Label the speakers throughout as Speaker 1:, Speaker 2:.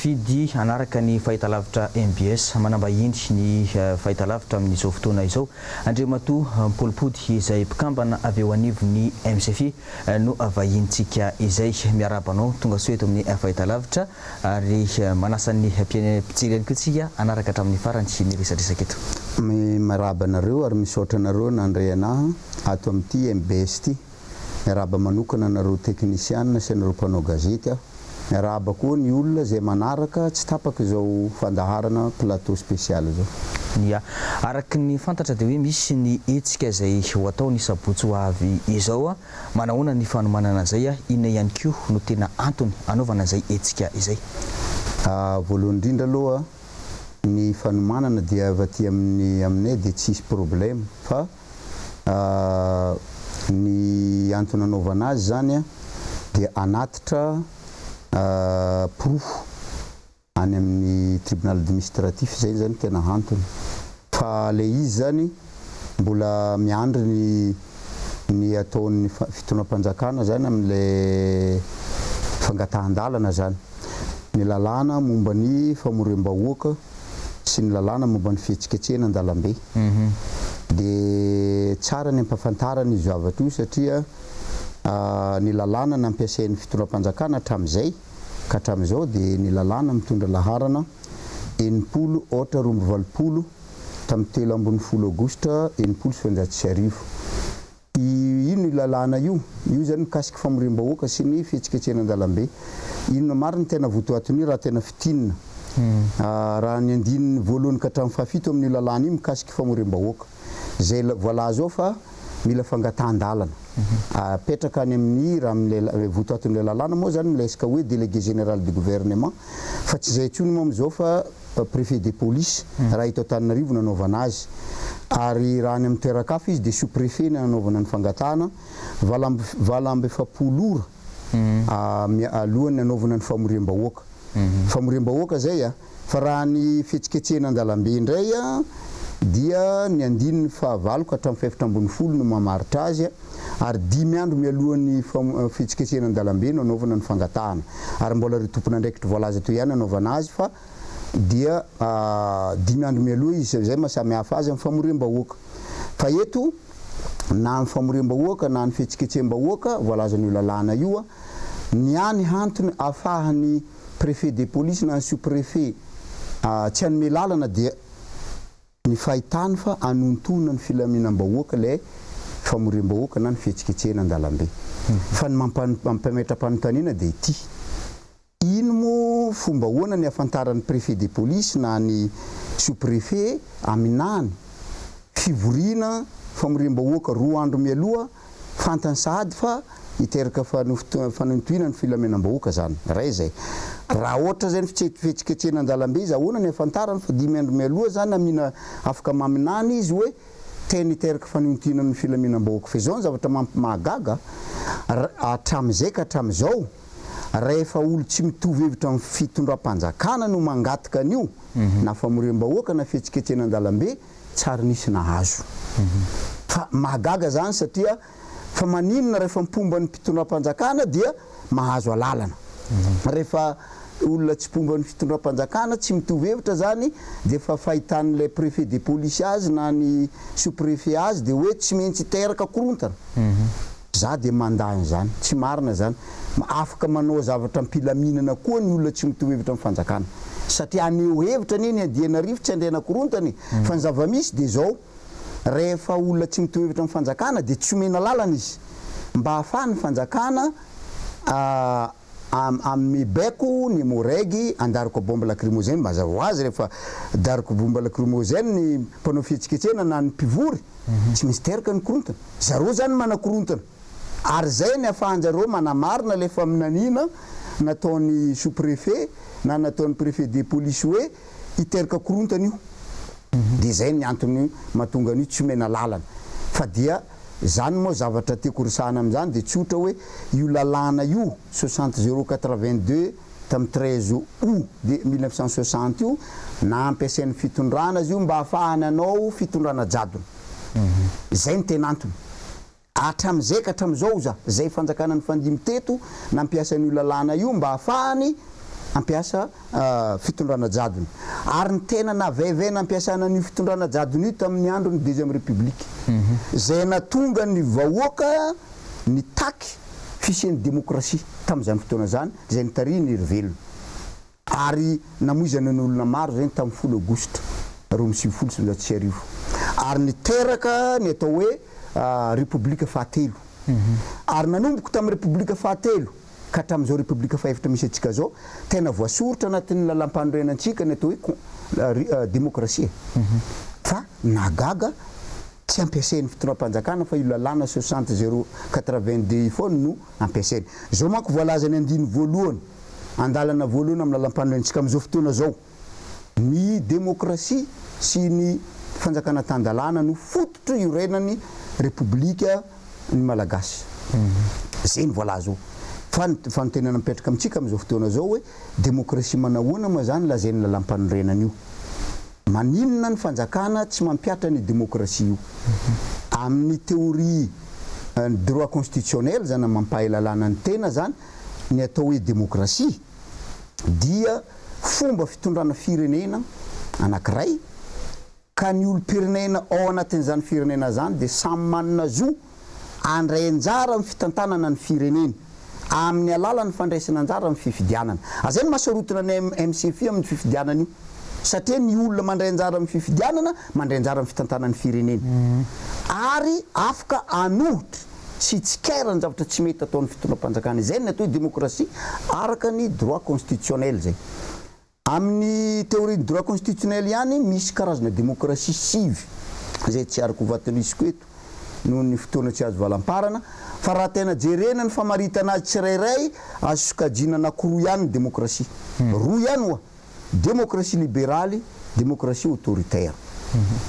Speaker 1: Fidy hanaraka ny fahitalavitra mbs. Manambahiny ny fahitalavitra amin'izao fotoana izao Andriamatoa Paul Pody izay mpikambana avy eo anivon'ny MCFI no vahinintsika izay. Miarahaba anao tonga soa eto amin'ny fahitalavitra ary manasa ny mpijery ihany koa isika hanaraka hatramin'ny farany ny resadresaka eto.
Speaker 2: Miarahaba anareo ary misaotra anareo nandray anahy ato amin'ity mbs ity. Miarahaba manokana anareo teknisianina sy anareo mpanao gazety aho. Miarahaba koa ny olona izay manaraka tsy tapaka izao fandaharana Plateau Spécial izao.
Speaker 1: Ia. Araka ny fantatra dia hoe misy ny hetsika izay ho atao ny sabotsy ho avy izao. Manahoana ny fanomanana an'izay? Inona ihany koa no tena antony hanaovana izay hetsika izay?
Speaker 2: Voalohany indrindra aloha ny fanomanana dia avy aty amin'ny aminay dia tsisy problème fa Ny antony anaovana azy izany dia hanatitra porofo any amin'ny tribunal administratif, izay izany no tena antony. Fa ilay izy izany mbola miandry ny ny ataon'ny fitondram-panjakana izany amin'ilay fangatahan-dalana izany. Ny lalàna momba ny famoriam-bahoaka. sy ny lalàna momba ny fihetsiketsehana an-dalambe. Dia tsara ny ampahafantarana io zavatra io satria ny lalàna nampiasain'ny fitondram-panjakana hatramin'izay ka hatramin'izao dia ny lalàna mitondra laharana 60 aotra 82 tamin'ny 13 aogositra 1960. Inona io lalàna io? Io izany mikasika famoriam-bahoaka sy ny fihetsiketsehana an-dalambe. Inona marina ny tena votoatin'io raha tena fintinina? Raha ny andininy voalohany ka hatramin'ny fahafito amin'io lalàna io mikasika famoriam-bahoaka. Izay voalaza ao fa mila fangatahan-dalana. Apetraka any amin'ny raha amin'ilay votoatin'ilay lalàna moa izany miresaka hoe délégué général du gouvernement fa tsy izay intsony moa amin'izao fa préfet de police raha eto Antananarivo no anaovana azy ary raha any amin'ny toeran-kafa izy dia sous préfet no anaovana ny fangatahana 48 ora alohan'ny anaovana ny famoriam-bahoaka. Famoriam-bahoaka izay a! Fa raha ny fihetsiketsehana an-dalambe indray dia ny andininy fahavalo ka hatramin'ny fahefatra ambin'ny folo no mamaritra azy ary dimy andro mialohan'ny fihetsiketsehana an-dalambe no anaovana ny fangatahana ary mbola ireo tompon'andraikitra voalaza teo ihany anaovana azy fa dia dimy andro mialoha izy izay maha samy hafa azy amin'ny famoriam-bahoaka fa eto na ny famoriam-bahoaka na ny fihetsiketseham-bahoaka voalazan'io lalàna io ny any antony ahafahan'ny préfet de police na ny sous-préfet tsy hanome lalana dia ny fahitany fa hanontona ny filaminam-bahoaka ilay famoriam-bahoaka na ny fihetsiketsehana an-dalambe. Fa ny mampametra-panontaniana dia ity, ino moa fomba ahoana ny ahafantaran'ny préfet de police na ny sous-préfet aminany fivoriana famoriam-bahoaka roa andro mialoha Fantany sahady fa hiteraka fanohintohinana ny filaminam-bahoaka izany. Iray izay. Raha ohatra izay ny fihetsiketsehana an-dalambe izy, ahoana ny ahafantarany fa dimy andro mialoha izany amina afaka maminany izy hoe tena hiteraka fanohintohinana ny filaminam-bahoaka. Fa izao ny zavatra mampimahagaga, hatramin'izay ka hatramin'izao, rehefa olo tsy mitovy hevitra amin'ny fitondram-panjakana no mangataka an'io, na famoriam-bahoaka na fihetsiketsehana an-dalambe, Tsy ary nisy nahazo. Fa mahagaga zany satria fa maninona rehefa mpomba ny mpitondram-panjakana dia mahazo alalana. Rehefa olona tsy mpomba ny fitondram-panjakana tsy mitovy hevitra zany dia efa fahitan'ilay préfet de police azy na ny sous préfet azy dia hoe tsy maintsy hiteraka korontana. Za dia mandà an'izany. Tsy marina izany. Afaka manao zavatra am-pilaminana koa ny olona tsy mitovy hevitra amin'ny fanjakana. Satria haneho hevitra anie ny andian'arivo tsy handray anakorontana e. Fa ny zava-misy dia izao, rehefa olona tsy mitovy hevitra amin'ny fanjakana dia tsy omena lalana izy. Mba ahafahan'ny fanjakana hanome baiko ny Emmo-Reg handaroka bombe lacrymogène. Mazava ho azy rehefa daroka bombe lacrymogène ny mpanao fihetsiketsehana na ny mpivory, tsy maintsy teraka ny korontana. Zareo zany manakorontana. Ary zay ny afahanjareo manamarina ilay faminaniana nataon'i sous préfet na nataon'i préfet de police hoe hiteraka korontana io. Dia zay ny antony mahatonga an'io tsy omena lalana. Fa dia zany moa zavatra tiako resahana amin'izany dia tsotra hoe io lalàna io soixante zéro quatre vingt deux tamin'ny treize août de 1960 io nampiasain'ny fitondrana izy io mba hahafahany hanao fitondrana jadona. Izay no tena antony. Hatramin'izay ka hatramin'izao oza, izay fanjakana nifandimby teto nampiasa an'io lalàna io mba hahafahany. Hampiasa fitondrana jadona. Ary ny tena navaivay nampiasana an'io fitondrana jadona io tamin'ny andron'ny deuxième république. Izay nahatonga ny vahoaka nitaky fisian'ny demokrasia tamin'izany fotoana izany, izay notarihin'i Herivelona. Ary namoizana ny olona maro izay tamin'ny folo aogositra 1992. Ary niteraka ny atao hoe Repoblika fahatelo. Ary nanomboka tamin'ny Repoblika fahatelo ka hatramin'izao Repoblika fahefatra misy antsika izao, tena voasoritra anatin'ny lalàmpanorenantsika ny atao hoe demokrasia. Fa nahagaga, tsy ampiasain'ny fitondram-panjakana fa io lalàna soixante zéro quatre-vingt-deux io foana no ampiasainy. Izao manko voalazan'ny andininy voalohany, andalana voalohany amin'ny lalàmpanorenantsika amin'izao fotoana izao, Ny demokrasia sy ny fanjakana tan-dalàna no fototra iorenan'ny Repoblika ny Malagasy. Izay no voalaza ao. Fa ny fanontaniana mipetraka amintsika amin'izao fotoana izao hoe demokrasia manahoana moa izany lazain'ny lalàmpanorenana io? Maninona ny fanjakana tsy mampihatra an'io demokrasia io? Amin'ny théorie ny droit constitutionnel izany mampahay lalàna ny tena izany ny atao hoe demokrasia dia fomba fitondrana firenena anankiray ka ny olom-pirenena ao anatin'izany firenena izany dia samy manana zo handray anjara amin'ny fitantanana ny fireneny amin'ny alalan'ny fandraisana anjara amin'ny fifidianana. Izay no mahasarotina ny MCFI amin'ny fifidianana io satria ny olona mandray anjara amin'ny fifidianana mandray anjara amin'ny fitantanana ny fireneny ary afaka hanohitra sy hitsikera ny zavatra tsy mety ataon'ny fitondram-panjakana. Izay ny atao hoe demokrasia araka ny droit constitutionnel izay. Amin'ny théorie ny droit constitutionnel ihany misy karazana demokrasia sivy izay tsy araka ho vatonisiko eto noho ny fotoana tsy azo valamparana fa raha tena jerena ny famaritana azy tsirairay azo sokajiana anakiroa ihany ny demokrasia. Roa ihany oa. Demokrasia liberaly, demokrasia autoritaire.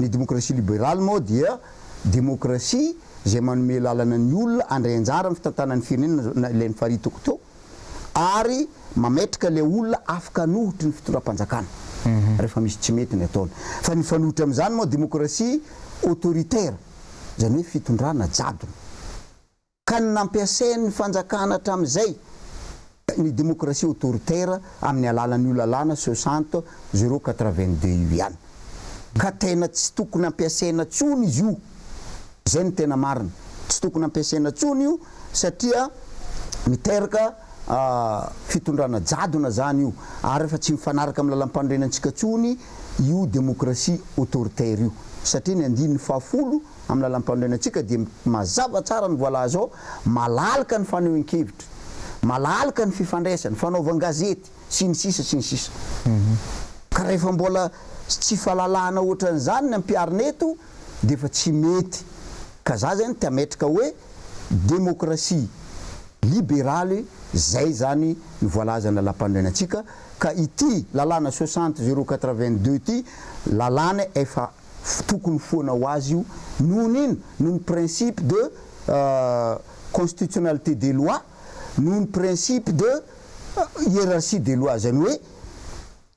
Speaker 2: Ny demokrasia liberaly moa dia demokrasia izay manome lalana ny olona handray anjara amin'ny fitantanana ny firenena na ilay nofaritako teo ary mametraka ilay olona afaka hanohitry ny fitondram-panjakana rehefa misy tsy mety ny ataony. Fa ny mifanohitra amin'izany moa demokrasia autoritaire, izany hoe fitondrana jadona. Ka ny nampiasain'ny fanjakana hatramin'izay ny demokrasia autoritaire amin'ny alalan'io lalàna soixante zéro quatre-vingt-deux io ihany. Ka tena tsy tokony ampiasaina tsony izy io. Izay no tena marina. Tsy tokony ampiasaina tsony io satria miteraka fitondrana jadona zany io ary efa tsy mifanaraka amin'ny lalampanorenantsika tsony io demokrasia autoritaire io satria ny andininy fahafolo Amin'ny lalampanorenantsika dia mazava tsara ny voalaza ao, malalaka ny fanehoan-kevitra, malalaka ny fifandraisana, fanaovan-gazety, sy ny sisa sy ny sisa. Ka rehefa mbola tsy fahalalahana ohatran'izany ny ampiharina eto dia efa tsy mety. Ka za zany te hametraka hoe demokrasia liberaly zay zany ny voalazan'ny lalampanorenantsika ka ity lalàna soixante zéro quatre-vingt-deux ity lalàna efa tokony foana ho azy io noho ny ino? Noho ny principe de constitutionnalité des lois, noho ny principe de hiérarchie des lois, izany hoe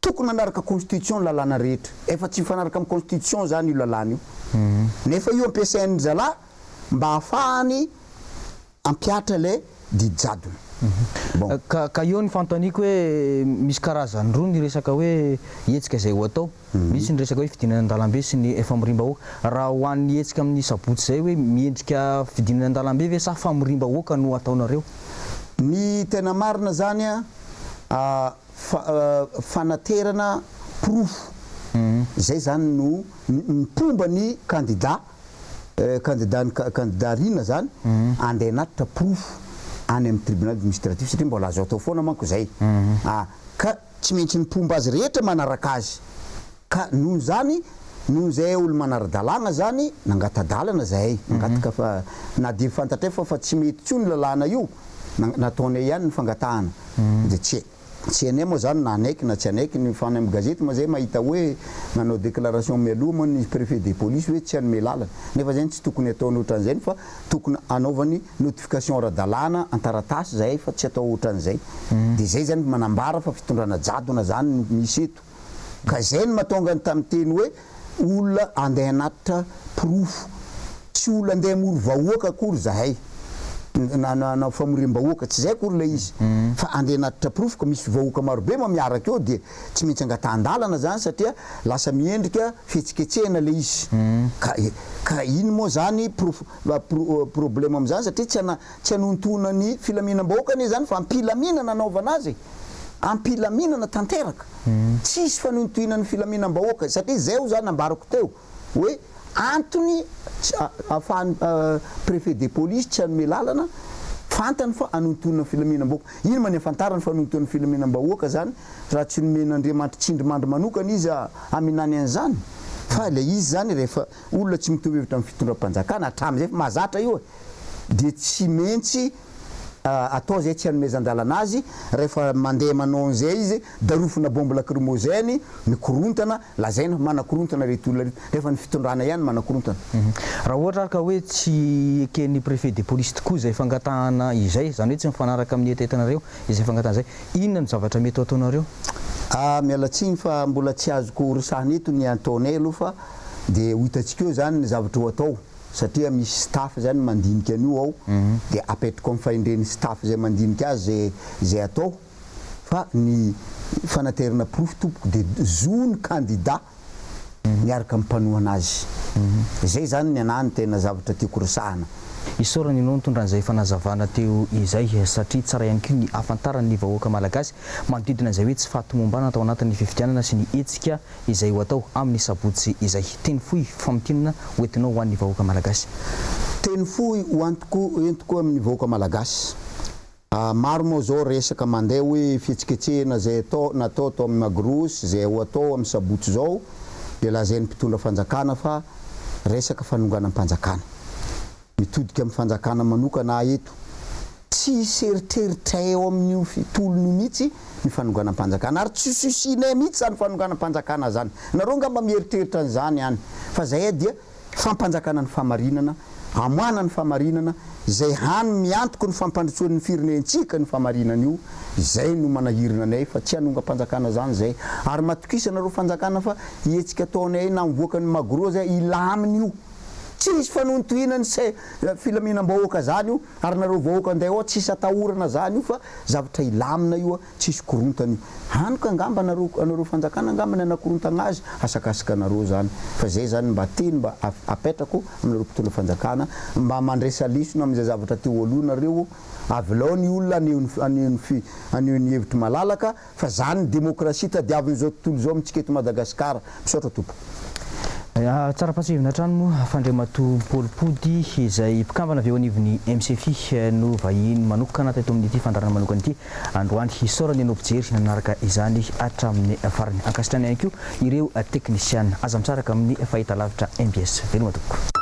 Speaker 2: tokony hanaraka constitution ny lalàna rehetra, efa tsy mifanaraka amin'ny constitution izany io lalàna io, nefa io ampiasain'ny zalahy mba hahafahany hampihatra ilay didy jadona. Bon.
Speaker 1: Ka ka eo ny fanontaniako hoe misy karazany roa ny resaka hoe hetsika izay ho atao. Misy ny resaka hoe fidinana an-dalambe sy ny famoriam-bahoaka. Raha ho an'ny hetsika amin'ny sabotsy izay hoe miendrika fidinana an-dalambe ve sa famoriam-bahoaka no ataonareo?
Speaker 2: Ny tena marina izany an, fanaterana porofo izay izany no mpomba ny kandida Candidat ny candidat Rina zany andeha hanatitra porofo any amin'ny tribunal administratif satria mbola azo atao foana manko izay ah ka tsy maintsy ny mpomba azy rehetra manaraka azy ka noho izany noho izay olo manara-dalàgna zany nangata-dalana zahay nangataka fa na dia fantatray fa fa tsy mety tsony lalàna io nataonay ihany ny fangatahana dia tsy Tsy hainay moa zany na hanaiky na tsy hanaiky ny fa any amin'ny gazety moa zay mahita hoe nanao déclaration mialoha moa ny préfet de police hoe tsy hanome lalana nefa zay tsy tokony ataony ohatran'izay fa tokony hanaovany notification ara-dalàna an-taratasy zay fa tsy atao ohatran'izay de zay zany manambara fa fitondrana jadona zany no misy eto ka zay no mahatonga ny tamin'ny teny hoe olona andeha hanatitra porofo tsy olona andeha hamory vahoaka akory zahay. Na famoriam-bahoaka, tsy izay akory ilay izy fa andeha hanatitra porofo ka misy vahoaka marobe ma miaraka eo dia tsy maintsy angatahan-dalana izany satria lasa miendrika fihetsiketsehana ilay izy. Ka ka iny moa izany porofo problème amin'izany satria tsy ana tsy hanohintohina ny filaminam-bahoaka anie izany fa am-pilaminana anaovana azy e! Am-pilaminana tanteraka. Tsisy fanohintohinana ny filaminam-bahoaka satria izay hoy za nambarako teo hoe antony tsy ahafahan'ny préfet de police tsy hanome lalana, fantany fa hanohintohina ny filaminam-bahoaka. Ino ma ny ahafantarany fa hanohintohina ny filaminam-bahoaka zany raha tsy nomen'Andriamanitra tsindrimandry manokana izy haminany an'izany? Fa ilay izy zany rehefa olona tsy mitovy hevitra amin'ny fitondram-panjakana hatramin'izay efa mahazatra io e, dia tsy maintsy atao izay tsy hanomezan-dalana azy, rehefa mandeha manao an'izay izy, darofina bombe lacrymogène, mikorontana, lazaina fa manakorontana ireto olona ireto, rehefa ny fitondrana ihany manakorontana.
Speaker 1: Raha ohatra ary ka hoe tsy eken'ny préfet de police tokoa izay fangatahana izay, izany hoe tsy mifanaraka amin'ny hetahetanareo izay fangatahana izay, inona no zavatra mety ho ataonareo?
Speaker 2: Ah, miala tsiny fa mbola tsy azoko resahina eto ny ataonay aloha fa dia ho hitantsika eo izany ny zavatra ho atao. Satria misy staff zany mandinika an'io ao dia apetrako amin'ny fahendren'ny staff izay mandinika azy zay izay atao fa ny fanaterana porofo tompoko dia zo ny candidat miaraka amin'ny mpanohana azy. Izay zany ny anah no tena zavatra tiako resahana.
Speaker 1: Isaorana ianao nitondra an'izay fanazavana teo izay satria tsara ihany koa ny ahafantaran'ny vahoaka malagasy manodidina izay hoe tsy fahatomombanana tao anatin'ny fifidianana sy ny hetsika izay ho atao amin'ny sabotsy izay. Teny fohy famintinana ho entinao ho an'ny vahoaka malagasy.
Speaker 2: Teny fohy ho antoko entiko amin'ny vahoaka malagasy. Maro moa izao resaka mandeha hoe fihetsiketsehana izay atao natao tao amin'ny Magro sy izay ho atao amin'ny sabotsy izao dia lazain'ny mpitondra fanjakana fa resaka fanonganam-panjakana. Mitodika amin'ny fanjakana manokana aho eto. Tsy hisy eritreritray ao amin'io tolona io mihitsy ny fanonganam-panjakana ary tsy souci-nay mihitsy izany fanonganam-panjakana izany. Nareo angamba mieritreritra an'izany any fa zahay dia fampanjakana ny fahamarinana, amoahana ny fahamarinana, izay hany miantoko ny fampandrosoan'ny firenentsika ny fahamarinana io, izay no manahirana anay fa tsy hanongam-panjakana izany izay. Ary matokisa nareo fanjakana fa hetsika ataonay na mivoaka ny magro zay hilamina io. Tsy hisy fanohintohinany se filaminam-bahoaka zany io ary nareo vahoaka nday ao tsisy atahorana zany io fa zavatra hilamina io tsisy korontana io. Hany ka angamba nareo anareo fanjakana angamba ny hanakorontagna azy asakasaka anareo zany fa zay zany mba teny mba apetrako aminareo mpitondra fanjakana mba mandraisa lesona amin'izay zavatra teo aloha nareo avelao ny olona haneho ny haneho ny fi haneho ny hevitry malalaka Fa zany ny demokrasia tadiavin'izao tontolo izao amintsika eto Madagasikara. Misaotra tompoko.
Speaker 1: Tsara fahatsiahivina hatrany moa fa Andriamatoa Paoly Pody izay mpikambana avy eo anivon'ny MCFI no vahiny manokana teto amin'ity fandaharana manokana ity androany. Isaorana ianao mpijery nanaraka izany hatramin'ny farany. Ankasitrahana ihany koa ireo teknisiana. Aza misaraka amin'ny fahitalavitra mbs. Veloma tompoko.